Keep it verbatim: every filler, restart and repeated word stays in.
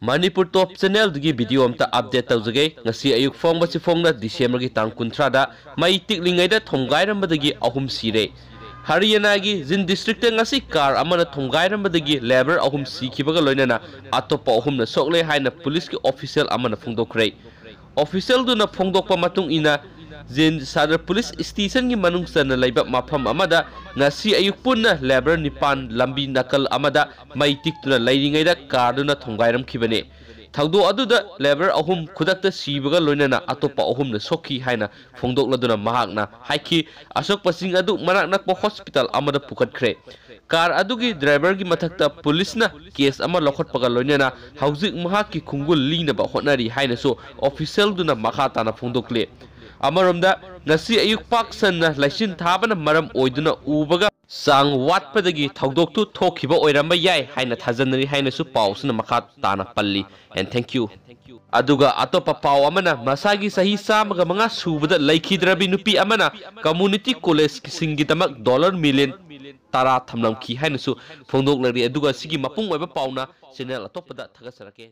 ꯃꯅꯤꯄꯨꯔ ꯇꯣꯞ ꯆꯦꯅꯦꯜꯗꯒꯤ video ꯑꯝꯇ update ꯇꯧꯖꯒꯦ꯫ ꯉꯁꯤ ꯑꯌꯨꯛ ꯐꯣꯡꯕꯁꯤ ꯐꯣꯡꯅ ꯗꯤꯁꯦꯝꯕꯔꯒꯤ ꯇꯥꯡ ꯀꯨꯟꯊ꯭ꯔꯥꯗ ꯃꯩ ꯇꯤꯛꯂꯤꯉꯩꯗ ꯊꯣꯡꯒꯥꯏꯔꯝꯕꯗꯒꯤ ꯑꯍꯨꯝ ꯁꯤꯔꯦ꯫ ꯍꯔꯤꯌꯥꯅꯥꯒꯤ ꯖꯤꯟ ꯗꯤꯁꯇ꯭ꯔꯤꯛꯇ ꯉꯁꯤ ꯀꯥꯔ ꯑꯃꯅ ꯊꯣꯡꯒꯥꯏꯔꯝꯕꯗꯒꯤ ꯂꯦꯕꯔ ꯑꯍꯨꯝ ꯁꯤꯈꯤꯕꯒ ꯂꯣꯏꯅꯅ ꯑꯇꯣꯞꯄ ꯑꯍꯨꯝꯅ ꯁꯣꯛꯂꯦ ꯍꯥꯏꯅ ꯄꯨꯂꯤꯁꯀꯤ ꯑꯣꯐꯤꯁꯤꯌꯦꯜ ꯑꯃꯅ ꯐꯣꯡꯗꯣꯛꯈ꯭ꯔꯦ꯫ ꯑꯣꯐꯤꯁꯤꯌꯦꯜꯗꯨꯅ ꯐꯣꯡꯗꯣꯛꯄ ꯃꯇꯨꯡ ꯏꯟꯅ, ꯖꯤꯟ ꯁꯗꯔ ꯄꯨꯂꯤꯁ ꯁ꯭ꯇꯦꯁꯟꯒꯤ ꯃꯅꯨꯡ ꯆꯟꯅ ꯂꯩꯕ ꯃꯐꯝ ꯑꯃꯗ ꯉꯁꯤ ꯑꯌꯨꯛ ꯄꯨꯟꯅ ꯂꯦꯕꯔ ꯅꯤꯄꯥꯟ ꯂꯝꯕꯤ ꯅꯥꯀꯜ ꯑꯃꯗ ꯃꯩ ꯇꯤꯛꯇꯨꯅ ꯂꯩꯔꯤꯉꯩꯗ ꯀꯥꯔꯗꯨꯅ ꯊꯣꯡꯒꯥꯏꯔꯝꯈꯤꯕꯅꯤ꯫ ꯊꯧꯗꯣꯛ ꯑꯗꯨꯗ ꯂꯦꯕꯔ ꯑꯍꯨꯝ ꯈꯨꯗꯛꯇ ꯁꯤꯕꯒ ꯂꯣꯏꯅꯅ ꯑꯇꯣꯞꯄ ꯑꯍꯨꯝꯅ ꯁꯣꯛꯈꯤ ꯍꯥꯏꯅ ꯐꯣꯡꯗꯣꯛꯂꯗꯨꯅ ꯃꯍꯥꯛꯅ ꯍꯥꯏꯈꯤ, ꯑꯁꯣꯛꯄꯁꯤꯡ ꯑꯗꯨ ꯃꯅꯥꯛ ꯅꯛꯄ ꯍꯣꯁꯄꯤꯇꯥꯜ ꯑꯃꯗ ꯄꯨꯈꯠꯈ꯭ꯔꯦ꯫ ꯀꯥꯔ ꯑꯗꯨꯒꯤ ꯗ꯭ꯔꯥꯏꯚꯔꯒꯤ ꯃꯊꯛꯇ ꯄꯨꯂꯤꯁꯅ ꯀꯦꯁ ꯑꯃ ꯂꯧꯈꯠꯄꯒ ꯂꯣꯏꯅꯅ ꯍꯧꯖꯤꯛ ꯃꯍꯥꯛꯀꯤ ꯈꯣꯡꯒꯨꯜ ꯂꯤꯅꯕ ꯍꯣꯠꯅꯔꯤ ꯍꯥꯏꯅꯁꯨ ꯑꯣꯐꯤꯁꯤꯌꯦꯜꯗꯨꯅ ꯃꯈꯥ ꯇꯥꯅ ꯐꯣꯡꯗꯣꯛꯂꯤ꯫ ꯑꯃꯔꯣꯝꯗ, ꯉꯁꯤ ꯑꯌꯨꯛ ꯄꯥꯛ ꯁꯟꯅ ꯂꯩꯆꯤꯟ ꯊꯥꯕꯅ ꯃꯔꯝ ꯑꯣꯏꯗꯨꯅ ꯎꯕꯒ ꯆꯥꯡ ꯋꯥꯠꯄꯗꯒꯤ ꯊꯧꯗꯣꯛꯇꯨ ꯊꯣꯛꯈꯤꯕ ꯑꯣꯏꯔꯝꯕ ꯌꯥꯏ ꯍꯥꯏꯅ ꯊꯥꯖꯅꯔꯤ ꯍꯥꯏꯅꯁꯨ ꯄꯥꯎꯁꯤꯅ ꯃꯈꯥ ꯇꯥꯅ ꯄꯜꯂꯤ꯫ And thank you. ꯑꯗꯨꯒ ꯑꯇꯣꯞꯄ ꯄꯥꯎ ꯑꯃꯅ, ꯃꯁꯥꯒꯤ ꯆꯍꯤ ꯆꯥꯝꯃꯒ ꯃꯉꯥ ꯁꯨꯕꯗ ꯂꯩꯈꯤꯗ꯭ꯔꯕꯤ ꯅꯨꯄꯤ ꯑꯃꯅ ꯀꯝꯃ꯭ꯌꯨꯅꯤꯇꯤ ꯀꯣꯂꯦꯖꯁꯤꯡꯒꯤꯗꯃꯛ ꯗꯣꯂꯔ ꯃꯤꯂꯤꯌꯟ ꯇꯔꯥ ꯊꯝꯂꯝꯈꯤ ꯍꯥꯏꯅꯁꯨ ꯐꯣꯡꯗꯣꯛꯂꯔꯤ꯫ ꯑꯗꯨꯒ ꯁꯤꯒꯤ ꯃꯄꯨꯡ ꯑꯣꯏꯕ ꯄꯥꯎꯅ ꯆꯦꯅꯦꯜ ꯑꯇꯣꯞꯄꯗ ꯊꯥꯒꯠꯆꯔꯛꯀꯦ꯫